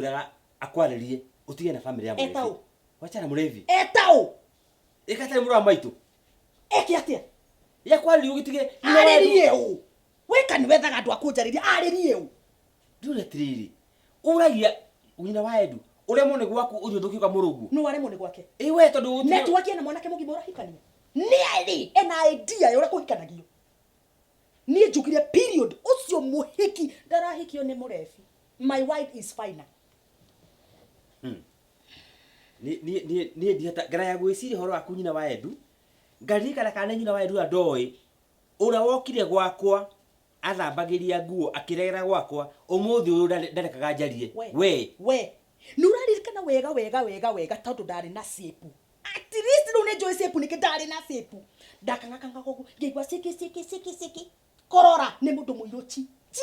Ngwĩraga akwarĩrie ũtige na family ya mũrebi. Eta ũ? Wachana mũrebi. Eta ũ? Ĩka atarĩ mũrũ wa maitũ. Eke atĩa? Ya kwarĩria ũgĩtige. nyina wa Arĩrie ũ? Weka nĩ wethaga andũ a kũnjarĩria. Arĩrie ũ? Ndũrĩ atĩrĩrĩ. Ũragia nyina wa Edu. Ũremwo nĩ gwaku ũthiĩ ũthũkie kwa mũrũguo. Nũ aremwo nĩ gwake? Ĩ we tondũ gũtirĩ. Network ena mwanake mũgima ũrahikania. Nĩ arĩ ena idea ya ũrĩa kũhikanagio. Niĩ njugire period ũcio mũhiki ndarahikio nĩ mũrebi. My wife is finer. Niĩ ndihota ngeragĩa gwĩciria ũhoro waku nyina wa Edu. Ngaririkana kana nĩ nyina wa Edu ũrĩa ndoĩ. Ũrĩa wokire gwakwa athambagĩria nguo akĩregera gwakwa ũmũthĩ ũyũ ndarekaga njarie. We. We. We. Nĩ ũraririkana wega wega wega wega tondũ ndarĩ na shape. At least rĩu nĩ njũĩ shape nĩkĩ ndarĩ na shape. Ndakang'akang'aga ũguo ngĩigua ciki ciki ciki ciki. Kũrora nĩ mũndũ mũirũ chi. Chi.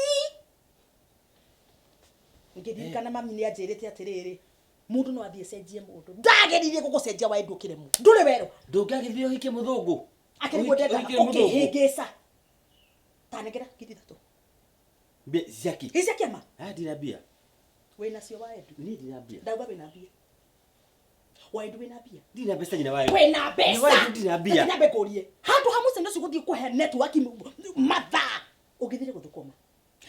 Ngĩririkana mami nĩ anjĩrĩte atĩrĩrĩ, mũndũ no athiĩ cenjie mũndũ. Ndageririe gũgũcenjia waĩ ndũkĩremwo. Ndũrĩ werũ. Ndũngĩagĩthire ũhikie mũthũngũ. Akĩrĩ guo ndendaga Ũhikie mũthũngũ. ũkĩhĩngĩca. Tanengera 3000. Mbia ciaki. Ici cia kĩama? Ah, ndina mbia. Wĩnacio waendu. Niĩ ndina mbia. Ndauga wĩna mbia. Waendu wĩna mbia. Ndina mbeca nyina waendu. Wĩna mbeca. Nyina waendu ndina mbia. Reke nyambe ngũrie. Handũ ha mũcene ũcio gũthiĩ kũhe network mathaa ũngĩthire gũthũkũma.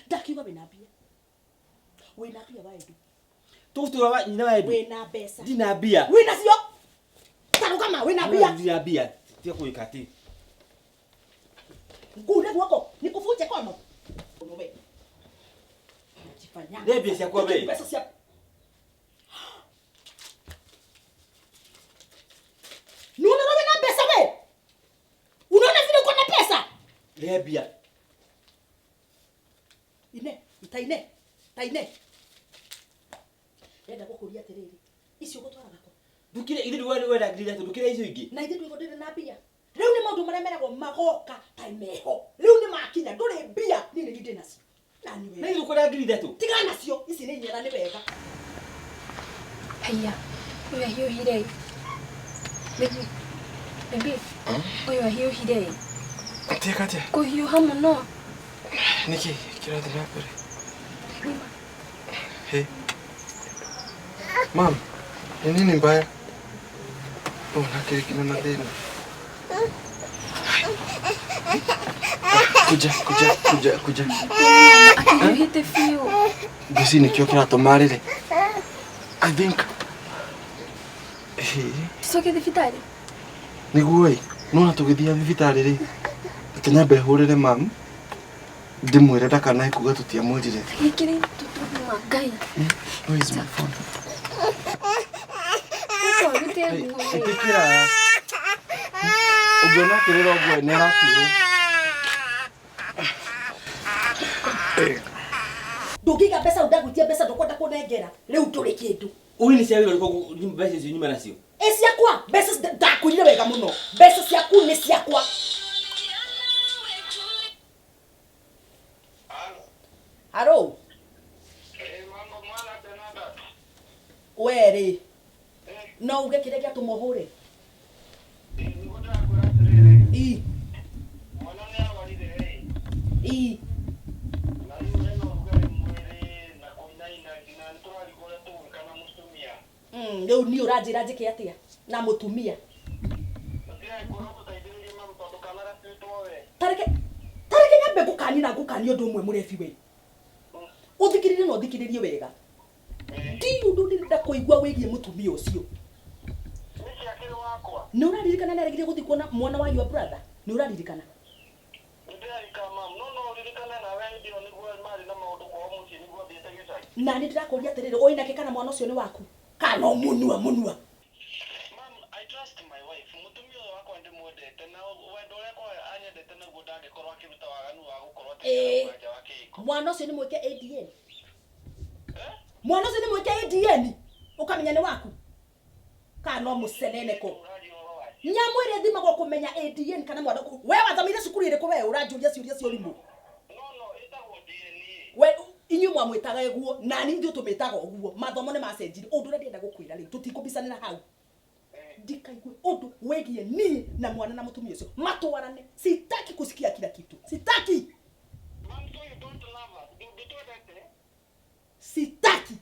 Ndakiuga wĩna mbia. Wĩna mbia waendu. Tũgũtũra wa nyina waendu. Wĩna mbeca. Ndina mbia. Wĩna cio. Tarũgama wĩna mbia. Ndina mbia. Tiga kũĩka atĩ. Ngune guoko nikuvunje kono. We. Unajifanya. Nĩ mbia ciakwa we. Mbeca cia Unaona wewe na pesa we? Unaona vile uko na pesa? Nĩ mbia. Ine, itaine, taine. Ndenda gũkũria atĩrĩrĩ, icio ũgũtwara gako. Ndukire ithe ndũgwa wenda ngiri ithatũ ndukire icio ingĩ. Na ithe ndũigua ndĩrĩ na mbia. Rĩu nĩ maũndũ marĩa meragwo magoka ta meho. Rĩu nĩ makinya ndũrĩ mbia niĩ nĩ ndĩ nacio. Na nĩ Na wega. ithe ũkwenda ngiri ithatũ. Tigana nacio ici nĩ inyera nĩ wega. Haiya, ũyũ ahiũhire ĩ. Baby, baby, ũyũ ahiũhire ĩ. Atĩa atĩa? Kũhiũha mũno. Nĩkĩ kĩrathiĩ na mbere? Hey. Mam, ni nini mbaya? Oh, nakiri kina na thĩna. Kuja, kuja, kuja, kuja. Akĩhiũhĩte biũ. Ngwĩciria nĩkĩo kĩratũma arĩre. I think. Hey. Tũcoke thibitarĩ? Nĩguo ĩ, nona tũgĩthiĩ thibitarĩ rĩ, reke nyambe hũrĩre mam ndĩmwĩre ndakanae kuga tũtiamwĩrire. Gĩkĩrĩ tũtuma Ngai. Where is my phone? Ũka ũrute nguo ĩ. Ĩtĩkĩra. Ũngĩona akĩrĩra ũguo nĩ araturwo. Ndũngĩiga mbeca ndagwĩtia mbeca ndũkwenda kũnengera. Rĩu ndũrĩ kĩndũ. Ũĩ nĩ cia wĩra ũrĩkũ mbeca icio nyuma nacio? Ĩ ciakwa mbeca ndakwĩrire wega mũno. Mbeca ciaku nĩ ciakwa. Haro. We rĩ. No uge kĩrĩa gĩatũma ũhũre? I. I. Rĩu niĩ ũranjĩra njĩke atĩa na mũtumia? Tareke tareke nyambe ngũkanie na ngũkanie ũndũ ũmwe mũrebi we. Ũthikĩrĩrie na ũthikĩrĩrie wega. Ndirĩ ũndũ ndĩrenda kũigua wĩgiĩ mũtumia ũcio. Nĩ ũraririkana nĩ aregire gũthiĩ kuona mwana wa your brother? Nĩ ũraririkana? Na nĩ ndĩrakũria atĩrĩrĩ, ũĩ nakĩ kana mwana ũcio nĩ waku? Kana o mũnua mũnua? Ĩĩ. Mwana ũcio nĩ mwĩke ADN. Mwana ũcio nĩ mwĩke ADN. Ũkamenya nĩ waku. Kana no mũceneneko. Nyamũ ĩrĩa ĩthimagwo kũmenya ADN kana mwana we wathomeire cukuru ĩrĩkũ we ũranjũria ciũria cia ũrimũ. We inyuĩ mwamwĩtaga ũguo na niĩ ithuĩ tũmĩtaga ũguo mathomo nĩ macenjirie ũndũ ũrĩa ndĩrenda gũkwĩra rĩu tũtikũbicanĩra hau ndikaigue ũndũ wĩgiĩ niĩ na mwana na mũtumia ũcio matwarane sitaki kusikia kila kitu sitaki sitaki.